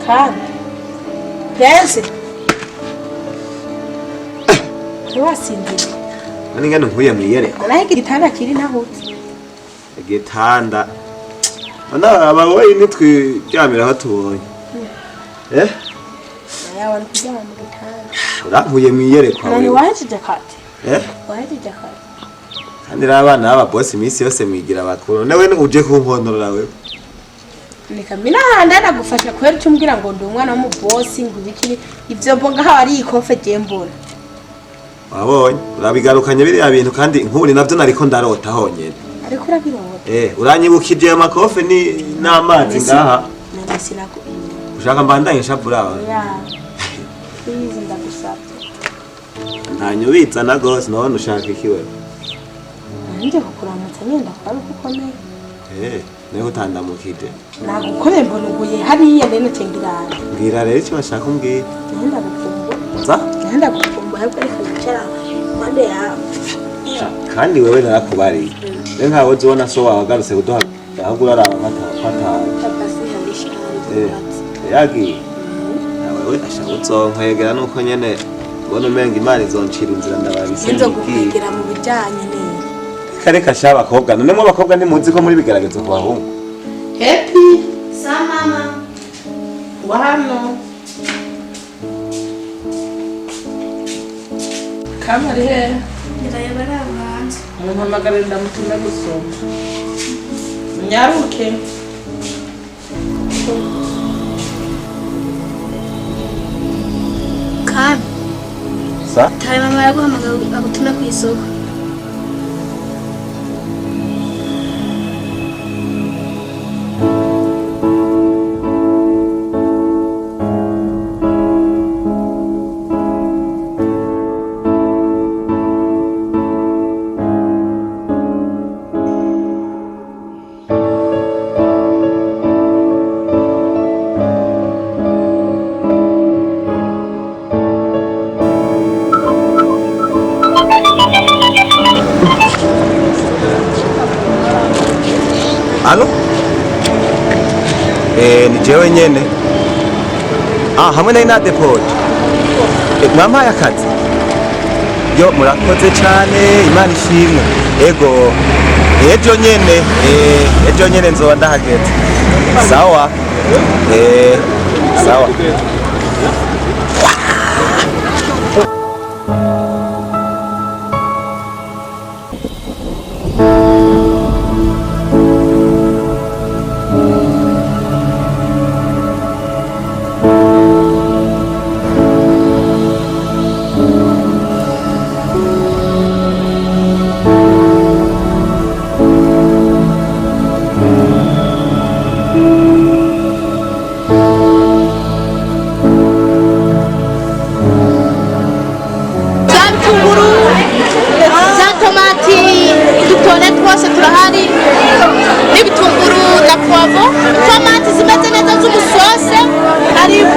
Kandi Prince, ntiwasinziriye? None ingene nkuye mwiyereko. Naho igitanda kiri ntahutse. Igitanda. None ababoyi ntitwiryamira aho tubonye. Eh? Yawe ari kuryama mu gitanda. Urankuye mwiyerekwa None wewe. wahejeje kate? Eh? Wahejeje kate? Kandi rero abana b'ababosi iminsi yose mwigira bakuru. Nawe uje kunkontorora wewe. Reka mina handi aragufasha kubera icyo umbwira ngo ndi umwana w'umubosi, ngo ibiki ivyo mboga haba ari ikofe je mbona. Wabonye? Urabigarukanye biriya bintu, kandi nk'ubu navyo nariko ndarota honyene. Ariko urabirota. Eh, uranyibukije ayo makofe ni n'amazi ngaha. None sinaku Ushaka mbandanye nshavura aho? Ya. Please, ndagusabye. Ntanyubizana gose, none ushaka iki wewe? Nanje kukuramutsa nyenda ndakora uko ukomeye. Eh, niho utandamukije. Nagukomeye, mbona uguye hariya rero cengirana. Mbwira rero icyo bashaka umbwira. Nenda gukumbura. Za? Nenda gukumbura, ariko reka nicara impande yawe. Kandi wewe narakubariye. Rero nkawe uzibona so wawe agarutse kuduha, ahubwo uraraba fata. Papa sihalisha. Eh, yagiye. Nawe we ashaka uzonkwegera nuko nyene mbona umenga Imana izoncira inzira ndababise. Nzo gukwegera mu bijanye neza. Reka reka sha abakobwa, none mwe abakobwa ntimuzi ko muri bigeragezo ku bahungu. Happy. Sa mama. Wa hano. Kama ari hehe? Ndirayaba ari aho hanze. Mumpamagare ndamutume gusoma. Nyaruke. Kami. Sa? Tawe mama araguhamagara agutume ku isoko. Alo? Eh, ni jewe nyene. Ah, hamwe nari na depote. Eh, mwampaye akazi. Yo, murakoze cane, Imana ishimwe. Ego. Ejo nyene, ejo nyene nzoba ndahageze. Sawa. Eh, sawa. Za bitunguru, za tomati, udutore twose turahari, n'ibitunguru na povo, tomati zimeze neza z'umusose, hariho.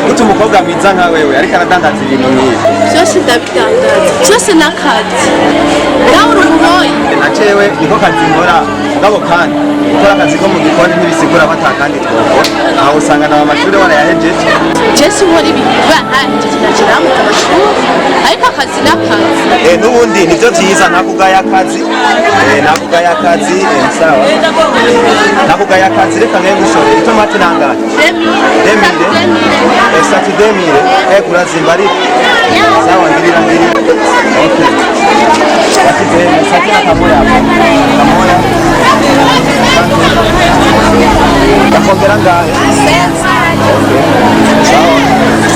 Gute umukobwa mwiza nka wewe ariko aradandaza ibintu nk'ibi? Byose ndabidandaza, byose n'akazi. Nawe uri umuboyi. Na cewe niko kazi nkora, mugabo kandi gukora akazi ko mu gikoni ntibisigura ko ata kandi twokora. Aho usanga nawe amashuri warayahejeje. Jesi nkora ibintu ntahejeje, ntakiramutse amashuri, ariko akazi n'akazi. Eh, n'ubundi nivyo vyiza, ntakugaya akazi. Eh, ntakugaya akazi, eh, sawa. Ntakugaya akazi, reka nge ngushorere. Itomati nangahe? 2000. Eh, sati 2000. Eh, kurazimba ariko. Sawa, ngirira ngirira. Okay. Sati 2000, sati na kamoya. Kamoya. Ndakongera ngahe? Okay.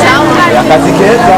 Sawa. Akazi keza.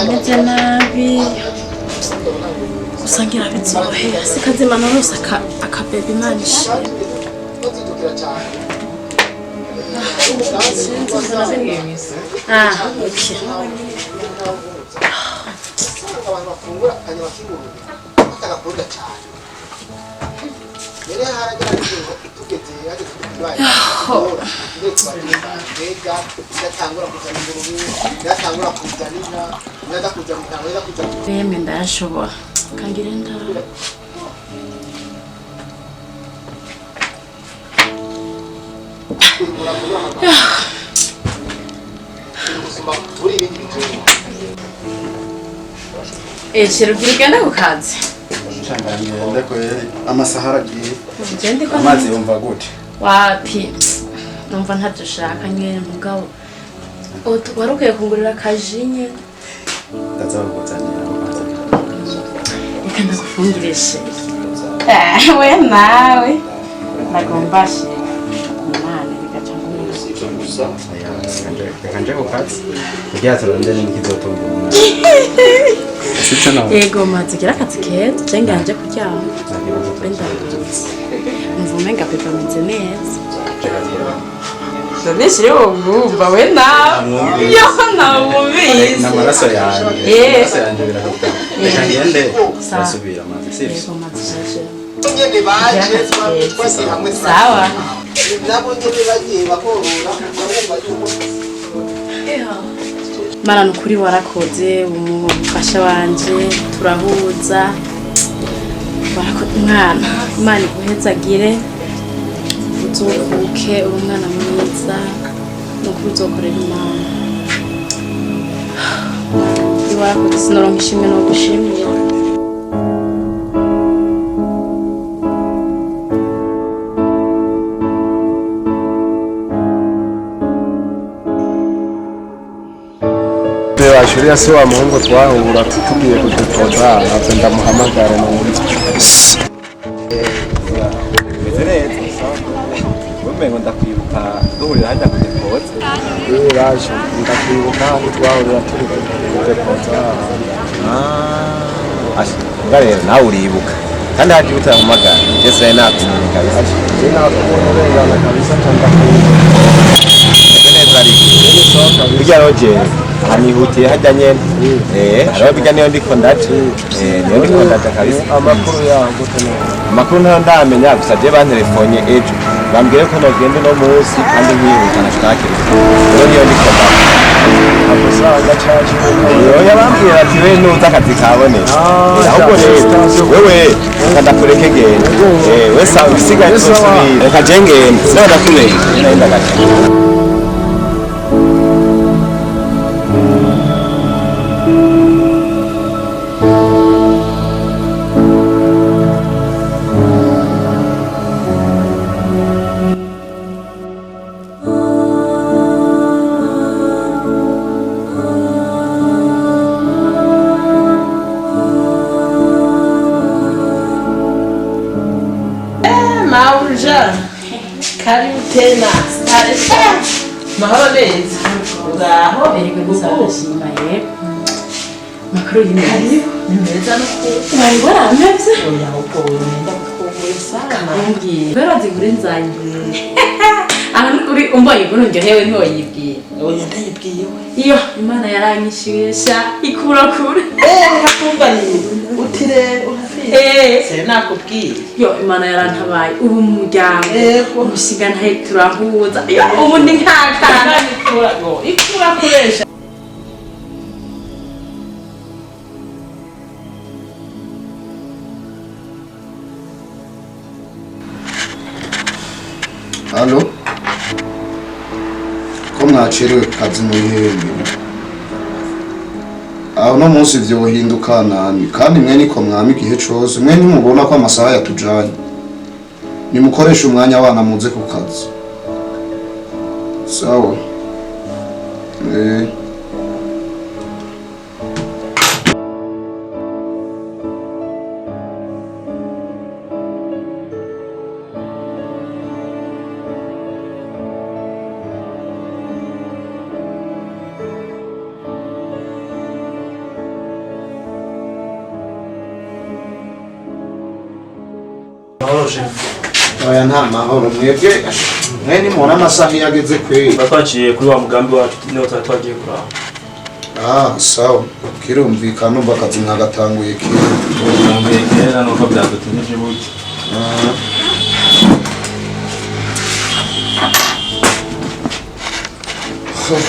Meze nabi gusa ngira bizohera, sikazimana rose akabebe. Imana ishimwe. Sinzi mbona Ah, okay. Yemwe ndayashobora. Kangire ndabe. Chéri ugira ugende ku kazi. Ngende kweli amasaha aragiye. Je ndiko Amazi yumva gute? Wapi? Numva ntavyo ushaka nyene mugabo. Wari ukwiye kungurira akajinye. Ndaza kukuzanira amazi. Reka ndagufungire chéri. We nawe. Ndagomba chéri. Umwana bigaca ngumira. Reka nje ku kazi. Kugira turondere n'ikizotunga umwana. Sibyo nawe? Yego mazi ugira akazi keza, je nganje kuryama. Mbe ndaruhutse. Numva umenga pepe ameze neza. None shiri wumva we nawe. Yo nawumvise. N'amaraso yanjye. Eh. Amaraso yanjye biraruka. Reka ngende. Sawa. Ndasubira amazi sibyo? Yego mazi shaje. Nyene baje twese hamwe. Sawa. Nabo nyene bagiye bakorora barumva yuko Mana nukuri warakoze umufasha wanje turahuza warakoze mwana Imana iguhezagire uzovuke uri umwana mwiza nukuri uzokorera Imana Nukuri warakoze sinoronka ishimwe no gushimira. Bashuriya si wa muhungu twahura tugiye kudutoza ntabwo ndamuhamagara numva. Meze neza. Umengo ndakwibuka duhurira hajya ku depote. Yewe baje ndakwibuka aho twahurira turi kudutoza. Ah, nga rero nawe uribuka. Kandi haje utahamagara. Je sinari nakumenye kabisa. Je nakubona urengana kabisa nca ndakwibuka. Meze neza ariko. Ni sawa kabisa. Burya roje anihutiye hajya nyene. Hariho burya niyo ndiko ndaca. Niyo ndiko ndaca kabisa. Amakuru yaho gute none? Amakuru ntayo ndamenya gusa je bantelefone ejo. Bambwiye ko nogenda uno munsi kandi nkihuta nashika hakiri kare. Rero niyo ndiko ndaca. Amusanga caje. Oya bambwiye bati we nuza akazi kabonetse. Ahubwo rero wewe reka ndakureke genda. We sawa ibisigaye tuzosubira. Reka je ngende. Sinaba ndakubeshya. Nari ndagaca. Mauja, karibu tena. Mahoro neza. Uraho? Yego ndashima yego. Makuru y'imeza. Ni meza n'ukuri. Wari warampevye? Oya ahubwo wewe ndagukumbuye sana. Kumbwira. Kubera nzigura inzanye. Aha nukuri umbaye inkuru ndyohewe ntiwoyibwira. Oya ndayibwiye we. Iyo Imana yaranyishyuye sha ikura kure. Nkakumvaniye. Uti rero urafise. Se nakubwiye. Yo Imana yarantabaye ubu mu muryango. Yego. Umushinga ntahe turahuza. Yo ubu ni nkakana. Ikura ngo ikura kuresha. Allo? Ko mwacerewe ku kazi muhembe? Aho no munsi vyohinduka nani kandi mwe niko mwama igihe cose mwe ntimubona ko amasaha yatujanye. Nimukoreshe umwanya abana muze ku kazi. Sawa. Oya, nta mahoro mwebwe, mwe nimubona amasaha iyo ageze kweri. Tuba twaciye kuri wa mugambi wacu, niho twari twagiye kuraba. Ah, sawa, kirumvikana. Numva akazi mwagatanguye kera. Twambaye kera, nuko byadutegereje burya. Ah.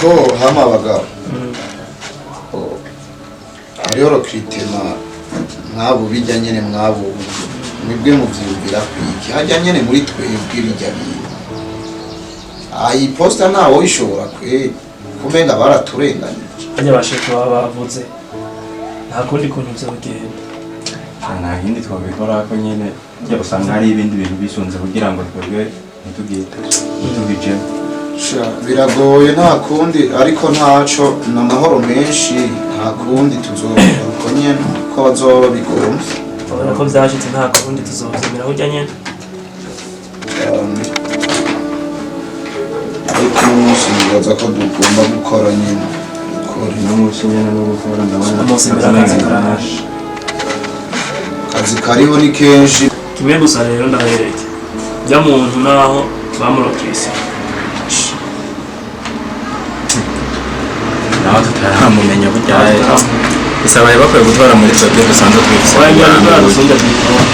Hoho, hama abagabo. Hariho recrutement mwabo bijya nyene, mwabo mwebwe muvyiyumvira kwiki? Hajya nyene muri twebwe bijya bintu, ayi poste ntawo ishobora kweri, kumenga baraturenganije. Hajya abashefu baba bavuze, nta kundi kuntu vyogenda. Nta kindi twabikora ko nyene usanga hari ibindi bintu bisunze kugira ngo twebwe ntitugijemo. Sha, biragoye, nta kundi, ariko ntaco, ni amahoro menshi, nta kundi, tuzobikora uko nyene ko bazoba babigomvye. Urabona ko vyashitse, nta kundi, tuzovyemera kurya nyene. Cyane, ariko uno munsi nibaza ko tugomba gukora nyene, gukora. Uno munsi nyene no gukora, ndabona. Umunsi mbere akazi karahashe. Akazi kariho ni kenshi. Kimwe gusa rero ndabereke, jya muntu naho bamurokise. Naho tutaramumenya burya, gusa bari bakwiye gutwara muri twebwe dusanzwe twifise. Oya, njya dusumbya diplôme.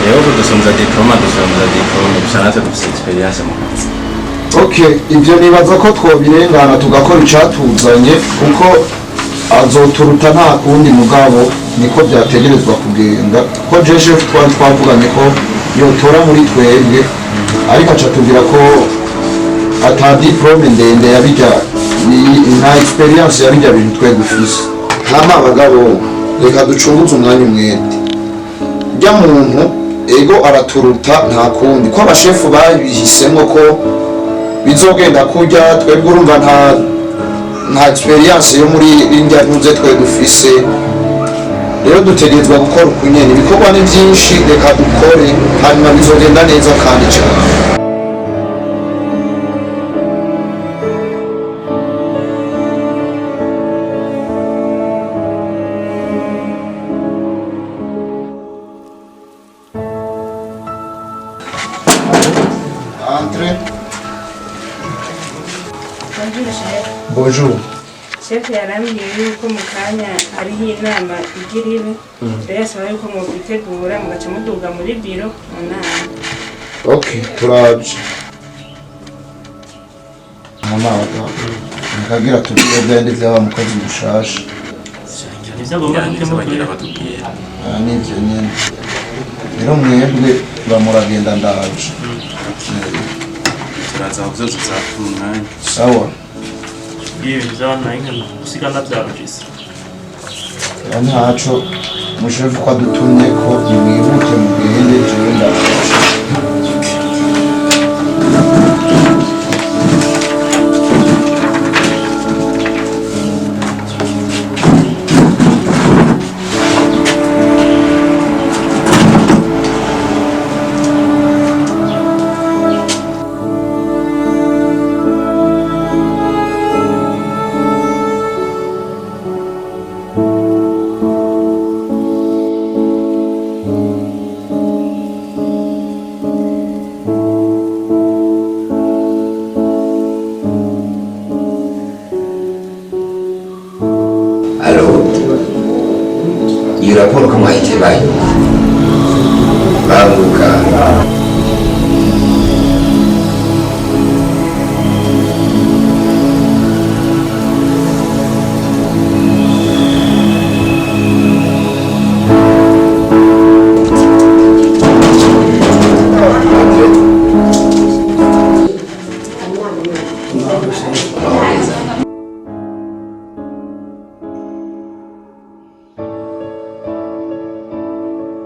Rero kudusumbya diplôme, dusumbya diplôme gusa, natwe dufise expérience mu kazi. Okay, ibyo nibaza ko twobirengana tugakora icatuzanye, kuko azoturuta nta kundi, mugabo niko byategerezwa kugenda, kuko je chef twari twavuganye ko yotora muri twebwe, ariko aca atubwira ko ata diplôme ndende yabijya, nta expérience yabijya bintu twe dufise. Hama abagabo, reka ducunguze umwanya umwete. Ujya muntu ego araturuta, nta kundi, ko abashefu babihisemo ko bizogenda kurya. Twebwe urumva nta expérience yo muri indya ntuze twe dufise. Rero dutegerezwa gukora uku nyene, ibikorwa ni byinshi, reka dukore, hanyuma bizogenda neza kandi cyane. Entre. Bonjour, chef. Bonjour. Chef yarambwiye yuko mu kanya hariho inama igira ibe. Rero yasaba yuko mukwitegura mugaca muduga muri biro mu nama. Okay, turaje. Mama, nikagira tubwire byandi byaba mukozi mushasha. Nivyo agomba gukemura. Bagira batubwira. Ah, nivyo nyene. Rero mwebwe bamuragenda, ndaje. Turaza aho byose uzapfa umwanya. Sawa. Ibi bintu vy'abana nka gusiga ndavyarujise. Ya, ntaco, mushefu ko adutumye ko nimwihute mugende, jewe ndaje. Allô, iyo raporo ko mwayitebayo, banguka.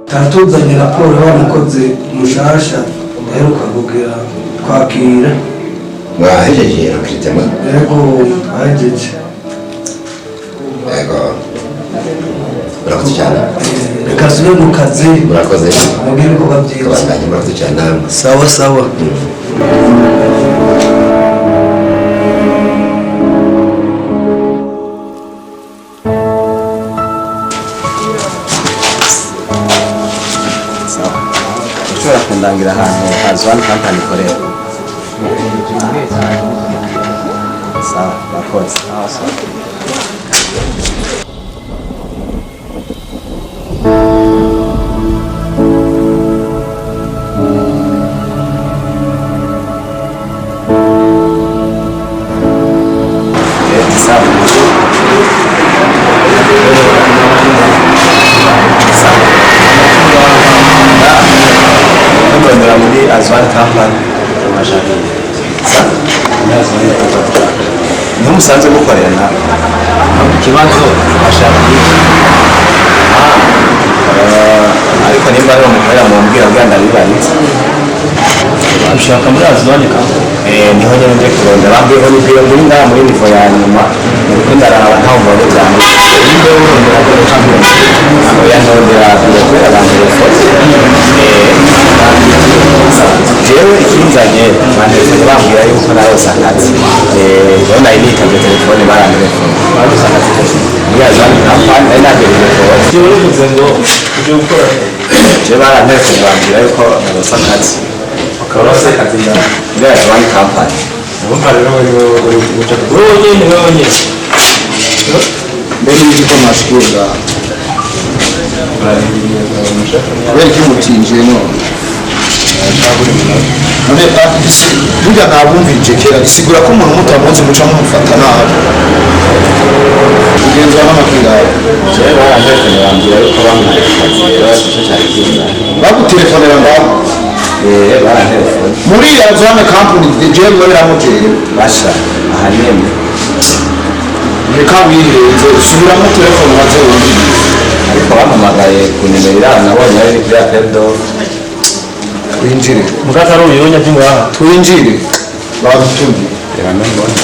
Taratuzanye raporo y'umukozi mushasha aheruka kugira kwakira. Mwahejeje recrutement? Yego, twahejeje. Yego, murakoze cyane. Reka asubire mu kazi. Murakoze. Mugire ibikorwa byiza. Kabandanye, murakoze cyane namwe. Sawa sawa. Ushobora kundanga. kundangira ahantu Azwan Company ikorera. Sawa, murakoze. Sawa. Ndondera muri Azwan Company amajana. Niho musanzwe mukorera nawe? Ikibazo ashaka Ariko nimba ariho mukorera mumbwira kugira ndabibaritse. Ushaka muri Azwan Company? Niho nyene nje kurondera. Bambwiye ko ni biro muri ngaha muri nivo ya nyuma. Niko ndaraba ntaho mbonye vyanditse. Nimba urondera biro canke oya, ndondera biro kubera bantelefone. Jewe ikinzanye bantelefone bambwira yuko narose akazi. Rero nari nitavye telefone, barantelefone. Barose akazi kose? Muri Azwan Company nari nagiye telefone. Jewe uvuze ngo uje gukora? Jewe barantelefone bambwira yuko narose akazi. Barose akazi ngaha? Muri Azwan Company. Urumva rero uri uje Wewe nyene, wewe nyene. Mbere y'uko mwashikiye ngaha, kubera iki mutinjiye none? None burya nabumvije kera gisigura ko umuntu mutamuzi muca mumufata nabi. Ugenzura n'amakiraya. Jewe barantelefone bambwira yuko bampaye akazi, rero ico cari kinzanye. Bagutelefoniera ngaho? Barantelefone. Muri ya Zone Company jewe nkoreramo jewe? Basha, aha nyene. Reka wihenze, subiramo telefone maze wumvirize. Ariko bampamagaye ku nimero iraba nabonye ari kuri Apple. Twinjire. Mukaka ari uyonya by'ingaha. Twinjire, badutumye. Reba nubona.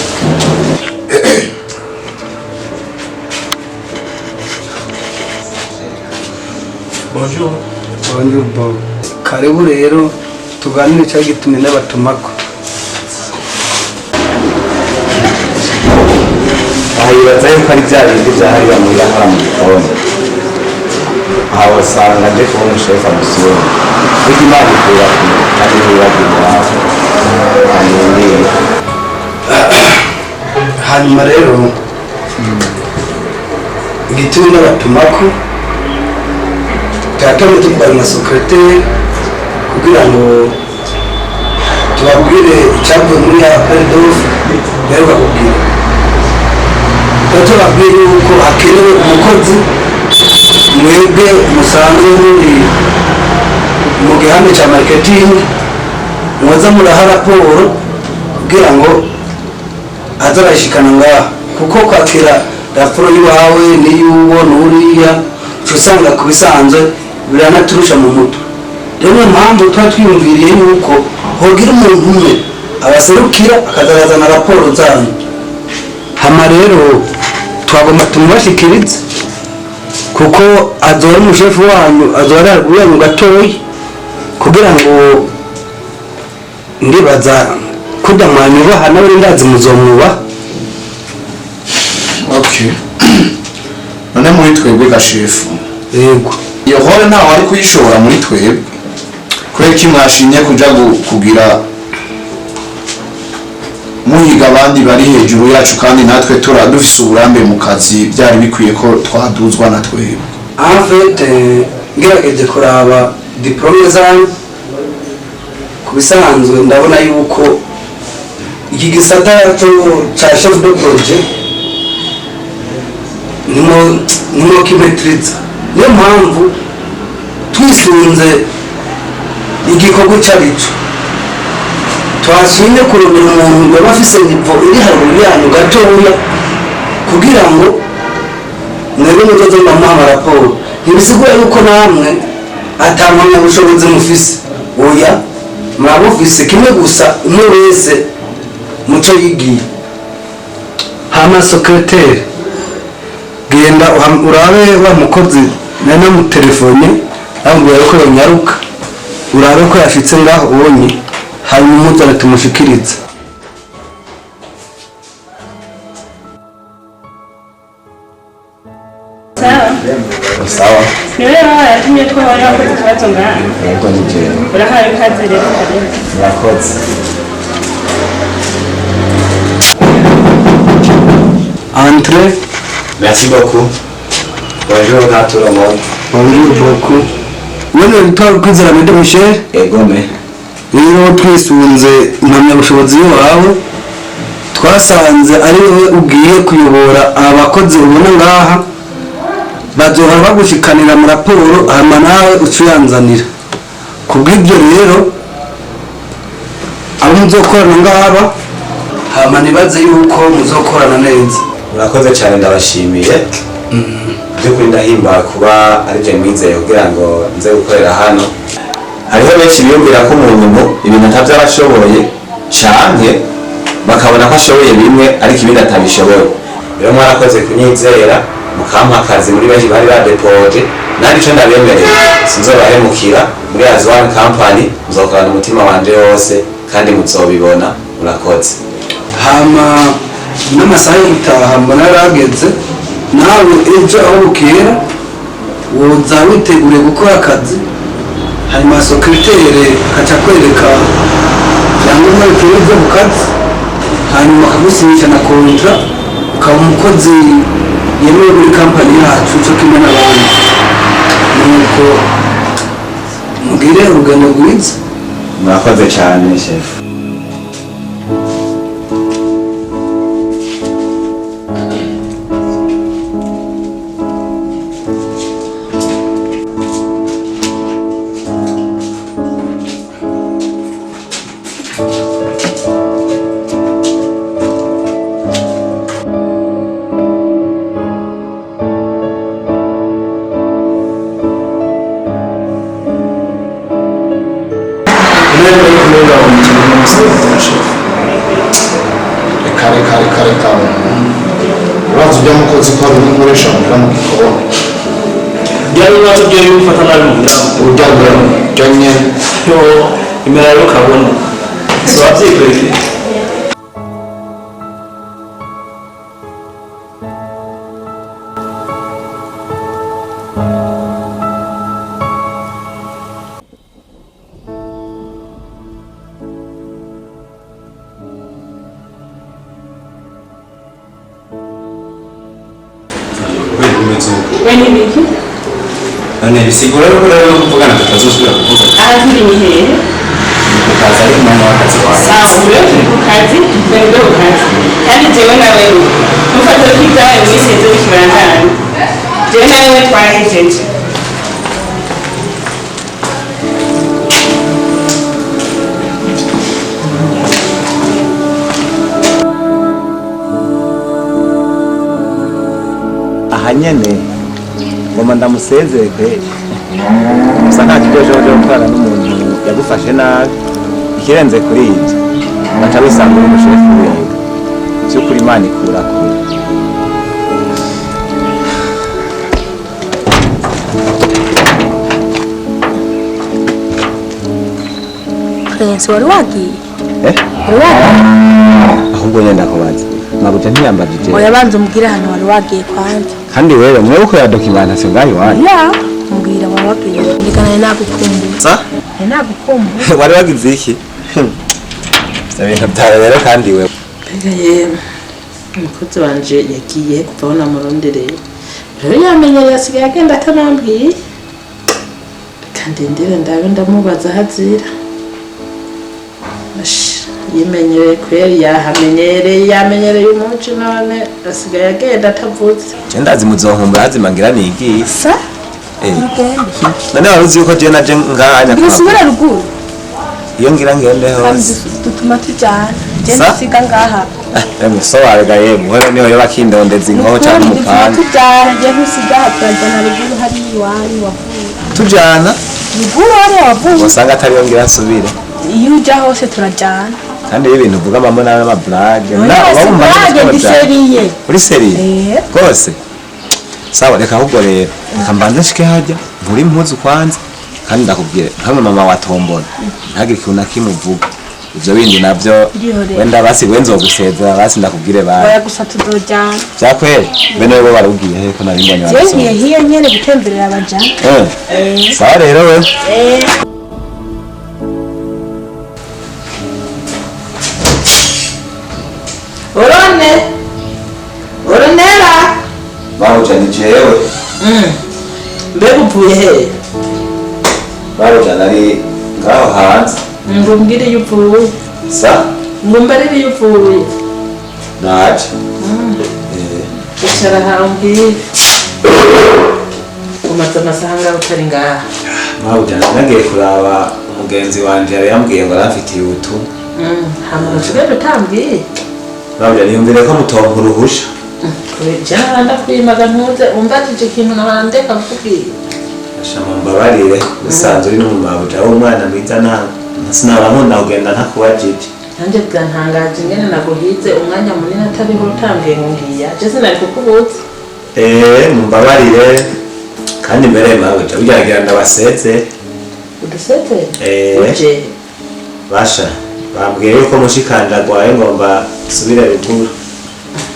Bonjour. Bonjour, bon. Karibu rero tuganire cya gitumye n'abatumako. Aha yibaza yuko ari bya bindi byahariwe muhira nkora mu gikoni. Aha wasanga nje kubona umushefu amusura. Burya Imana ikura kure kandi ntiyibagira iwabo. Hanyuma Hanyuma rero igitumye n'abatumako turatamye tuvugana na secrétaire kugira ngo tubabwire icyavuye muri ya appel d'offre duheruka kubwira. Tuba tubabwire yuko hakenewe umukozi mwebwe musanzwe muri mu gihande cya marketing, muza muraha raporo kugira ngo aze arayishikana ngaha, kuko kwakira raporo y'iwawe n'iy'uwo n'uriya uca usanga ku bisanzwe biranaturusha mu mutwe. Rero niyo mpamvu tuba twiyumviriye yuko hogira umuntu umwe abaserukira akazarazana raporo zanyu. Hama rero twagomba tumubashikirize kuko azora umushefu wanyu, azora ari haruguru yanyu gatoyi, kugira ngo ndibaza kurya mwanyubaha nawe ndazi muzomwubaha. Okay, none muri twebwe gashefu? Yego. Iyo hore ntawe ari kuyishobora muri twebwe. Kubera iki mwashimye kuja kugira muhiga abandi bari hejuru yacu, kandi natwe tura dufise uburambe mu kazi, byari bikwiye ko twaduzwa na twebwe? En fait, ngerageje kuraba diplôme zanyu, ku bisanzwe ndabona yuko iki gisata cyo ca chef de projet nimo kimaîtriza. Niyo mpamvu twisunze igikorwa icyo ari cyo twashimye kurondera umuntu yaba afise niveau iri haruguru yanyu gatoya, kugira ngo mwebwe muzoze muramuha amaraporo. Ntibisigura yuko namwe ata mpamyabushobozi mufise, oya, murabufise, kimwe gusa umwe wese muco yigiye. Hama secrétaire, genda urabe wa mukozi nari namutelefone ambwira yuko yonyaruka, urabe ko yashitse ngaho ubonye, hanyuma umuzane tumushikirize. Sawa. Sawa. Niwe rero waratumye ko wari wakoze ikibazo ngaha. Yego, ni jewe. Urahawe ikaze rero, karibu. Murakoze. Entrez. Merci beaucoup. Bonjour à tout le monde. Bonjour beaucoup. Wewe witwa Kwizera Mede Michel? Yego me. Rero twisunze impamyabushobozi yawe, twasanze ari wowe ugiye kuyobora abakozi ubona ngaha. Bazohora bagushikanira mu raporo, hama nawe ucuyanzanira. Kubw'ibyo rero, abo muzokorana ngaba, hama nibaze yuko muzokorana neza. Murakoze cyane, ndabashimiye. By'ukuri ndahimba kuba ari byo mwizeye kugira ngo nze gukorera hano. Hariho benshi biyumvira ko umuntu ibintu atabyo aba ashoboye, canke bakabona ko ashoboye bimwe ariko ibindi atabishoboye. Rero mwarakoze kunyizera mukampa akazi muri benshi bari badepoje. Nanjye ico ndabemereye, sinzobahemukira. Muri Azwan Company muzokorana umutima wanje wose kandi muzobibona. Murakoze. Hama n'amasaha yo gutaha mbona yarageze. Nawe ejo aho bukera woza witeguriye gukora akazi, hanyuma secrétaire akaca kwereka ibyangombwa bikwiye byo mu kazi, hanyuma akagusinyisha na contrat, ukaba umukozi yemewe muri kampani yacu cyo kimwe n'abandi. Nuko mugire urugendo rwiza. Murakoze cyane, chef. Reka, reka, reka, reka. Urazi ujya mukozi ko hari umukoresha muhira mu gikoni. Byari ibibazo byo bifata nabi muhira. Urya urya nyene. Yo, imera rero kabone so wabyikoreye. Kubera umeze uko. We n'ibiki? None bisigura yuko rero no kuvugana tutazosubira kuvuga? Aha turi ni hehe? Ukaza ari umwanya w'akazi wawe. Sawa, ubu rero turi ku kazi, twebwe ku kazi. Kandi jewe na wewe, ntufatire ko ibyabaye mu minsi iheze bikibandanya. Jewe na wewe twarahejeje. Aha nyene ngoma ndamusezere kweri. Gusa nta kiryoshye cyo gukorana n'umuntu yagufashe nabi. Ikirenze kuri ibyo, baca bisanga uri umushefu wiwe. By'ukuri Imana ikura kure. Prince, wari wagiye? Eh? Wari wagiye? Ahubwo nyine ndakubaza, mabuja ntiyambajije? Oya, banza umbwire ahantu wari wagiye kwanza. Kandi wewe mwewe ukorera documentation ngaho iwanyu. Ya, mbwira, wari wagiye. Ndika nari nagukumbuye. Sa? Nari nagukumbuye. Wari wagize iki? Ivyo bintu byawe rero kandi wewe. Mbega yemwe, umukozi wanje yagiye kuva aho namurondereye. Rero yamenyereye, asigaye agenda atanambwiye. Reka ndindire ndabe ndamubaza aho azira. Ash, yimenyereye kweri, yahamenyereye, yamenyereye umuci, none asigaye agenda atavuze. Je ndazi muzonkumbura, hazima ngira nigiye. Sa? Eh. Ugende. None wari uzi yuko je naje ngahanya? Ngira usubire ruguru. Iyo ngira ngende Kandi hose. dutuma tujyana. Je Sa? nsiga ngaha. Emwe so warega yemwe, wewe niho yoba akindondeza inkoho canke Dutuma umupanga. tujyana, je ntusiga aha, turajyana ruguru hariya iwanyu wavuye. Tujana? Ruguru hariya wavuye. Usanga atariyo ngira nsubire. Iyo ujya hose turajyana. Kandi iyo ibintu uvuga mama nawe n'amablage. Oya, si blague, ndi sérieux. Uri sérieux? Eh. Rwose? Sawa, reka ahubwo rero reka mbanze nshike harya nkure impuzu kwanza, kandi ndakubwire nkamwe mama wa tombora ntagire ikintu na kimwe uvuga. Ivyo bindi navyo Ndihorera. wenda basi we nzogusezera basi ndakubwire basi. Oya, gusa tuzojyana. Vyakweri bene bo barubwiye he ko nari mbonye Jewe ngiye barasohoka? hiyo nyene gutemberera abajana. Eh. Sawa rero we. Eh. Orone, Oronera. Babuja, ni jewe. Mbega uvuye he? Babuja, nari ngaho hanze. Ngo umbwire iyo uvuye. Sa? Ngo mbarire iyo uvuye. Naje. Icara aha umbwire. Umaze amasaha angahe utari ngaha? Babuja, nagiye kuraba umugenzi wanje, yari yambwiye ngo aramfitiye ubutumwa. Hama ugaca utambwiye? Babuja, niyumvire ko mutompa uruhusha. Je nahora ndakwimaga ntuze umbajije ikintu, nahora ndeka kukubwira. Asha, mumbabarire, usanzwe uri n'umumabuja w'umwana mwiza, na sinaba nkunda kugenda ntakubajije. Nanjye byantangaje ingene naguhize umwanya munini atariho utambwiye ngo ngiya, je sinari kukubuza. Eh, mumbabarire. Kandi mbere mabuja, burya ndabaseze. Udusezere? Eh. Uje? Basha, bambwiye yuko mushikanje agwaye, ngomba nsubire ruguru.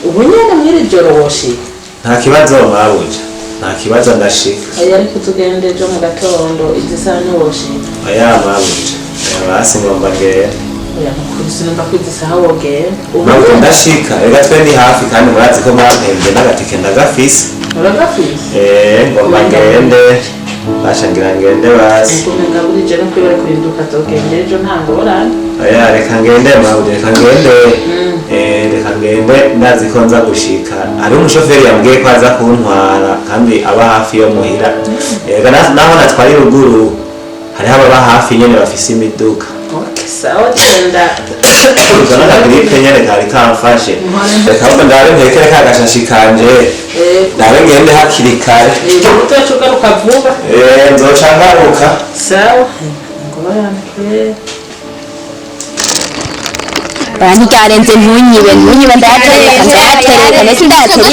Ubu nyene mw'iri joro woshika? Nta kibazo mabuja, nta kibazo, ndashika. Oya, ariko tugende ejo mu gatondo, izi saha ntiwoshika. Oya mabuja, oya, basi ngomba ngende. Oya, nukuri sinumva ko izi saha wogenda ubu. Mabuja, ndashika, reka twe ni hafi, kandi murazi ko mwampembye n'agatike ndagafise. Uragafise? Eh, ngomba ngende. Basha, ngira ngende basi. Ukumenga burije no kwibara kurinduka, azogenda ejo, nta ngorane. Oya, reka ngende mabuja, reka ngende. Eh, reka ngende, ndazi ko nza gushika. Hariho umushoferi yambwiye ko aza kuntwara kandi aba hafi yo muhira. Ega naho natwara ruguru hariho ababa hafi nyene bafise imiduga. Okay, sawa, genda. Ubwo n'akagripe nyene kari kamfashe. Reka ahubwo ndabe ntekere ka gashashi kanje, ndabe ngende hakiri kare. Uzoca ugaruka vuba? Eh, nzoca ngaruka. Sawa, ngorane kweri. Ntiryarenze, ntunyibe, ntunyibe, ndayatereka, ndayatereka, ndetse ndayatereka.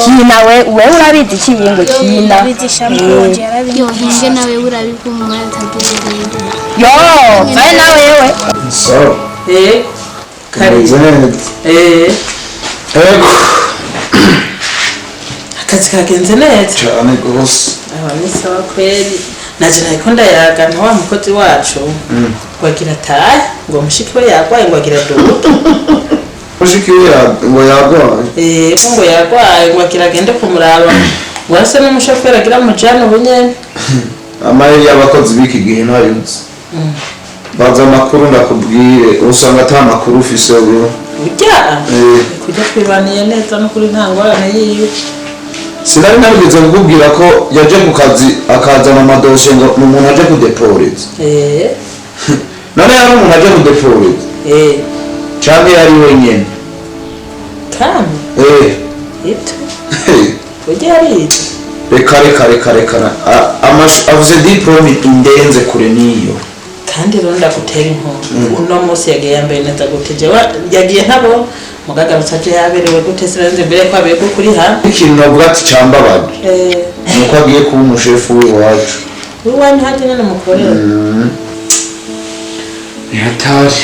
Kina we, wewe urabizi ikiyingo kina. Yohinge nawe urabibwa umwanya utagerereye. Yo vaye na wewe. So. Eh, karibu. Umeze neza? Eh. Ego. Akazi kagenze neza? Cyane rwose. Aba ni sawa kweri. Naje nariko ndayaga na wa mukozi wacu ngo agira atahe, ngo mushiki we yagwaye, ngo agira dudu. Mushiki we ngo yagwaye? Eh, ko ngo yagwaye, ngo agira agende kumuraba, ngo ase n'umushoferi agira amujane ubu nyene. Amayeri y'abakozi b'iki gihe ntayuzi. Baza amakuru ndakubwire, usanga ata makuru ufise wewe. Burya Eh. kujya twibaniye neza no kuri nta ngorane yiwe. Sinari narigeze kukubwira ko yaje ku kazi akazana amadosiye, ngo ni umuntu aje kudeporeza? Eh. None yari umuntu aje kudeporeza Eh. canke yari wenyene? Kandi Eh. ito burya yarize. Reka, reka, reka, reka, avuze diplôme indenze kure niyo. Kandi rero ndagutera inkuru. Uno munsi yagiye yambaye neza gute? Jewe yagiye ntabo mugagarutse aje yaberewe gute, sinzi mbere ko aberwa kuri hano. Ikintu navuga ati cambabaje Eh. nuko agiye kuba umushefu w'iwacu. Iwanyu hajye nyene mukorera. Ntihatari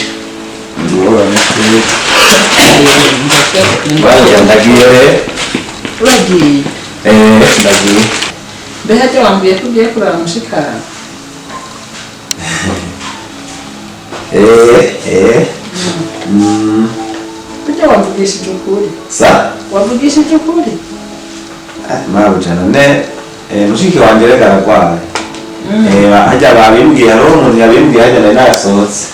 ingorane kuri. Babuja, ndagiye rero. Uragiye? Eh, ndagiye. Mbe hajye wambwiye ko ugiye kuraba mushikana? Eh, eh. Burya wavugishije ukuri? Sa? Wavugishije ukuri? Mabuja, none mushiki wanje reka aragwaye. Eh, hajya babimbwiye, hariho umuntu yabimbwiye hajya nari nasohotse.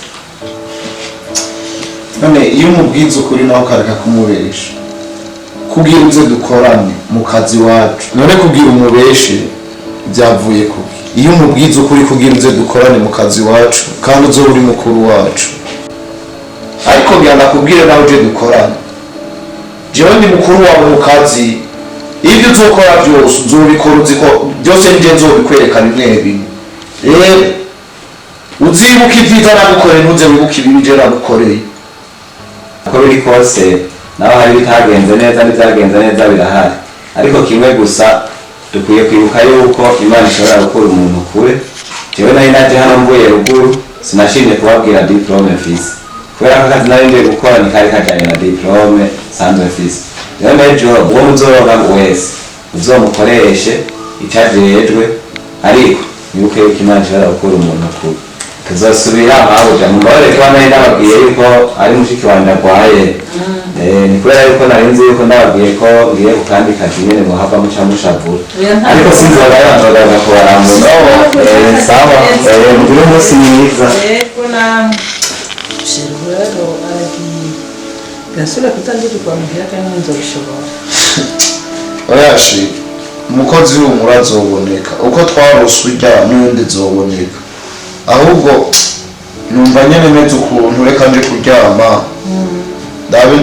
None iyo umubwiza ukuri nawe ukareka kumubesha kugira uze dukorane mu kazi wacu, none kugira umubeshe byavuye kuki? Iyo umubwiza ukuri kugira uze dukorane mu kazi wacu kandi uzoba uri mukuru wacu, ariko ngira ndakubwire nawe uje dukorane, jewe ndi mukuru wawe mu kazi, ibyo uzokora byose uzobikora uzi ko byose nje nzobikwereka bimwe bimwe. Rero uzibuka ibyiza nagukoreye, ntuze wibuke ibibi je nagukoreye. Uko biri kose naho hari ibitagenze neza n'ibyagenze neza birahari, ariko kimwe gusa dukwiye kwibuka yuko Imana ishobora gukura umuntu kure. Jewe nari naje hano mvuye ruguru, sinashimye kubabwira diplome mfise, kubera ko akazi nari ngiye gukora ntikari kajanye na diplome sanzwe mfise. Rero nejo uwo muzoronka wese uzomukoreshe ico ajejwe, ariko nibuke yuko Imana ishobora gukura umuntu kure. Tuzosubira mabuja, mumbabarire kuba nari ndababwiye yuko ari mushiki wanje agwaye. Ni kubera yuko nari nzi yuko ndababwiye ko ngiye ku kandi kazi nyene muhava muca mushavura, ariko sinzogayo nzogaruka kubaramura. Sawa, mugire umunsi mwiza. Yego namwe. Sheru rero aragiye. Gasubira kutangirirwa muhira kandi nzobishobora. Oyashi, umukozi w'umura azoboneka uko twarose urya n'undi zoboneka, ahubwo numva nyene meze ukuntu, reka nje kuryama ndabe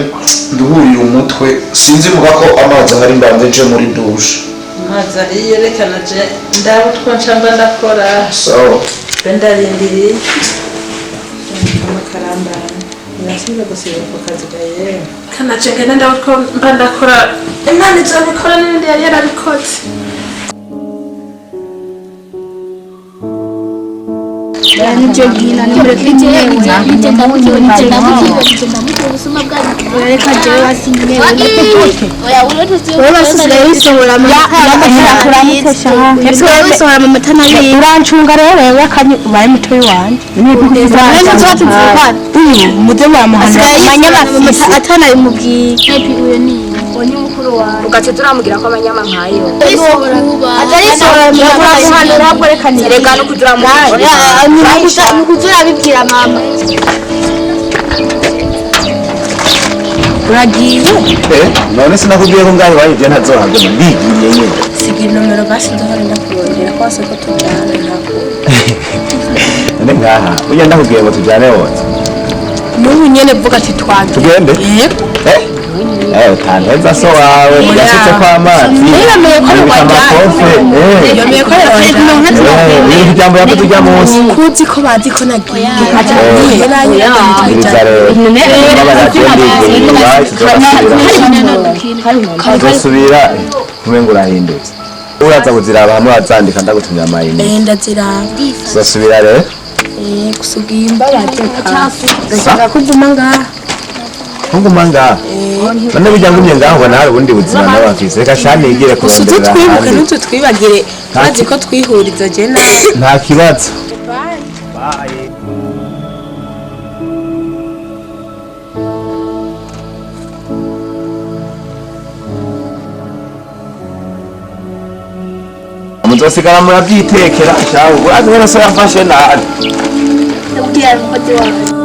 nduhurira umutwe, sinzi muga ko amazi ahari, mbanze nje muri dushe. Amazi ariyo, reka naje ndabe utwo nca mba ndakora. Sawa. Mbe ndarindiriye. Amakarambane. Nasubira gusiba ku kazi ga yewe. Kanaje ngende ndabe utwo mba ndakora. Imana izobikora n'ibindi yari yarabikoze. Urancunga rero wewe akanyi ubaye mutoyi wanje muze muramuhanura manyamafisi atanabimubwiye Ugaca turamubwira ko amanyama nkayo atarisohora. Reka no kuturamubwira. Nukuzurabibwira mama. Uragiye? None sinakubwiye ko ngaho iwanyu je ntazohaguma, ndigiye nyene. Siga inomero basi nzohora ndakurondera kose ko tujyana ntabwo. None ngaha burya ndakubwiye ngo tujyane wose. N'ubu nyene vuga ati twagiye. Tugende. Yego. Utanteza so wawe yasutse ko amazi. Yemeye ko yubika amakofe. Yemeye ko Ibintu ijambo yavuze ujya munsi. Kuzi ko bazi ko nagiye. Biriza rero tuzosubira kumenga urahindutse, uraza kuziraba hamwe wazandika, ndagutumye amayinite. Ndaziraba. Tuzosubira rero. Gusa ugiye imbabaje ndashaka ko uguma ngaha. Ntuguma ngaha none burya ngumye ngaho ubona hari ubundi buzima nawe wafise, reka sha nigire Gusa kuronderera utwibuke ahandi. Ntutwibagire, bazi ko twihuriza je nawe. Nta kibazo. Muzosigara murabyitekera shahu, urazi mwene so yafashe nabi. Ndabwira umukozi wawe.